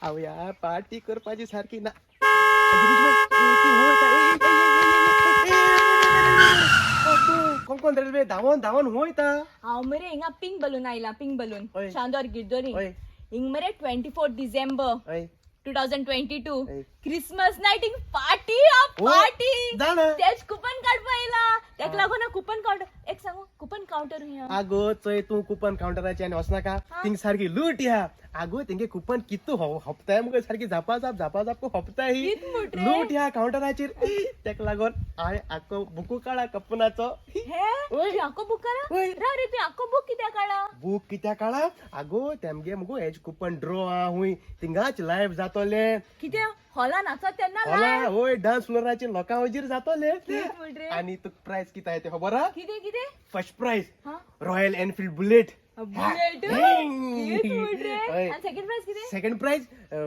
आवया party करपाची सारकी ना. कोण कोण रेल्वे धांवन धांवन वयता. हांव मरे हिंगा पिंक बलून आयला, पिंक बलून हय. शांदोर गिरदोरी. हय. हिंग मरे 24 डिसेंबर हय. 2022 हय. क्रिसमस नायट हिंग पार्टी. हय. पार्टी जाणा. तेच कुपन काडपा आयला. तेका लागून कुपन काउंटर एक सांगू, कुपन काउंटर हुंय आहा. आगो चोय तूं कुपन काउंटराचे आनी वचनाका, थिंग सारकी लूट ह्या. आगो तेंगे कुपन कितू हप्ताय मुगो, सारकी झापाझाप झापाझाप हप्ताय ही. कित म्हट रे? लूट ह्या काउंटराचेर. तेका लागून हांवें आख्खो बुकू काडा कपनाचो. हे हय. तूं आख्खो बूक काडा? हय. राव रे, तूं आख्खो बूक कित्याक काडा? बूक कित्याक काडा? आगो तेमगे मुगो हेज कुपन ड्रॉ आहा हुंय, थिंगाच लायव्ह जातोले. कित्याक हॉला नाचत तेन्ना होला live? होय, डान्स फ्लोराचेर लोकां वजीर जातोले. कित म्हट रे? आनी तुका प्रायज कितें आहा तें खबर आहा? कितें कितें? फर्स्ट प्रायज हा? Royal Enfield bullet. बुलेट? कित म्हट रे? हय. आनी सेकंड प्रायज कितें? Second prize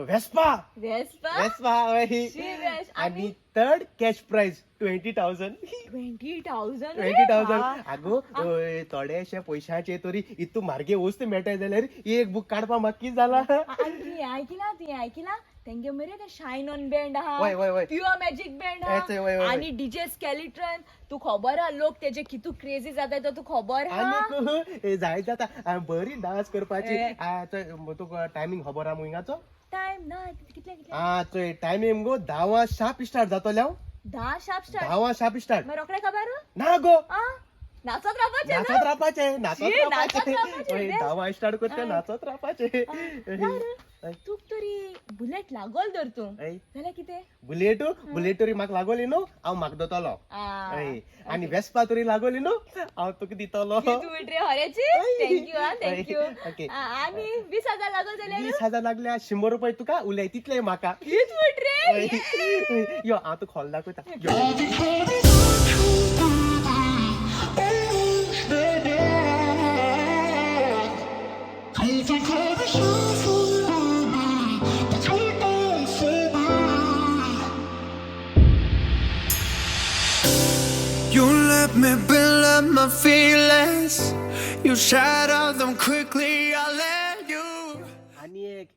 Vespa. Vespa? Vespa हय. शी, बेस्ट. आनी थर्ड कॅश प्रायज 20,000. 20,000? 20,000. आगो हय, थोडेशे पयशांचे तरी इतू मार्गे वस्त मेळटा जाल्यार एक बूक काडपा म्हाका कितें जाला. आनी तुवें आयकिला, तुवें आयकिला तेंगे मरे ते शायन ऑन बँड आहा. वय, वय, वय. प्युअर मॅजीक बँड येच, वय, वय, आहा वय. आनी डीजे स्केलिट्रन. तूं खबर आहा लोक तेजे कितू क्रेजी जाता तो तूं खबर आहा? आनी जाय जाता आ, बरी डान्स करपाची. ए. आ, चोय, तुका टायमींग खबर आहा मुंगाचो? टायम ना, कितले कितले? आ चोय, टायमींग मुगो 10 शार्प स्टार्ट जातोले हांव. 10 शार्प स्टार्ट? 10 sharp start. मागीर रोखडे खबर ना गो. आ नाचत रावपाचें नाचत न्हू? रावपाचें, नाचत शी, नाचत रावपाचें. रावपाचें, हय, बेस्ट. 10 स्टार्ट करता, नाचत रावपाचें. ना रे, तुक तरी बुलेट लागोल धर तूं हय. जाल्यार कितें? बुलेट, बुलेट तरी म्हाका लागोली न्हू, हांव म्हाका दितलो. आ, हय, आनी वेस्पा तरी लागोली न्हू, हांव तुका दितलो. तूं रे हऱ्याची. Thank you ah, thank you. Okay. आनी 20,000 लागोल जाल्यार? 20,000 लागल्या 100 रुपये तुका उलय, तितले म्हाका. कित म्हट रे? हय. यो, हांव तुका खोल दाखयता, यो. You let me build up my feelings. You shatter them quickly. I let you. आनी एक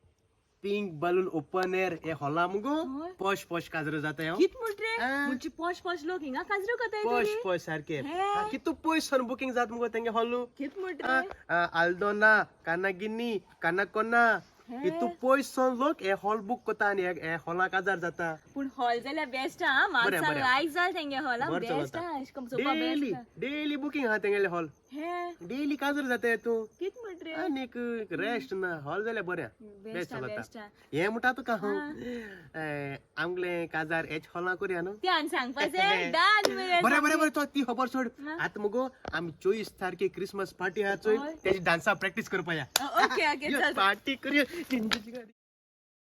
पिंक बलून ओपन एअर हे हॉला मुगो हय. पॉश पॉश काजरो जाता हांव. कित म्हट रे? आ. म्हणजे पॉश पॉश लोक हिंगा काजरो करताय पॉश तरी? पॉश सारखे. हे. कितू पयस सावन बुकींग जात मुगो तेंगे हॉलू. कित म्हट रे? आल्दोना, कानागिनी, कानाकोना, हे. इतू पयस सावन लोक हे हॉल बुक करता आनी हे हॉला काजार जाता. पूण हॉल जाल्यार बेस्ट हा. बरें, माणसां बरें. लायक जाल तेंगे हॉल. बरें बेस्ट चलता. हा, अशें करून चोवपा डेली बेस्ट. डेली बुकींग आहा तेंगेले हॉल. हे. डेली काजर जाता तूं. कित म्हट रे? आनीक रेस्ट ना. हॉल जाल्यार बरें. बेस्ट बेस्ट हा, चलता. बेस्ट हा. हे म्हणटा तुका हांव, आमगेले काजार हेच हॉलां करुया न्हू. ते आनी सांगपाचें डन मरे. बरें बरें बरें, तो ती खबर सोड. हा. आतां मुगो आमी 24 तारखे क्रिसमस पार्टी आहा चोय, हय. तेजी डान्सा प्रॅक्टीस करपा या. ओके ओके, चल. पार्टी करूया.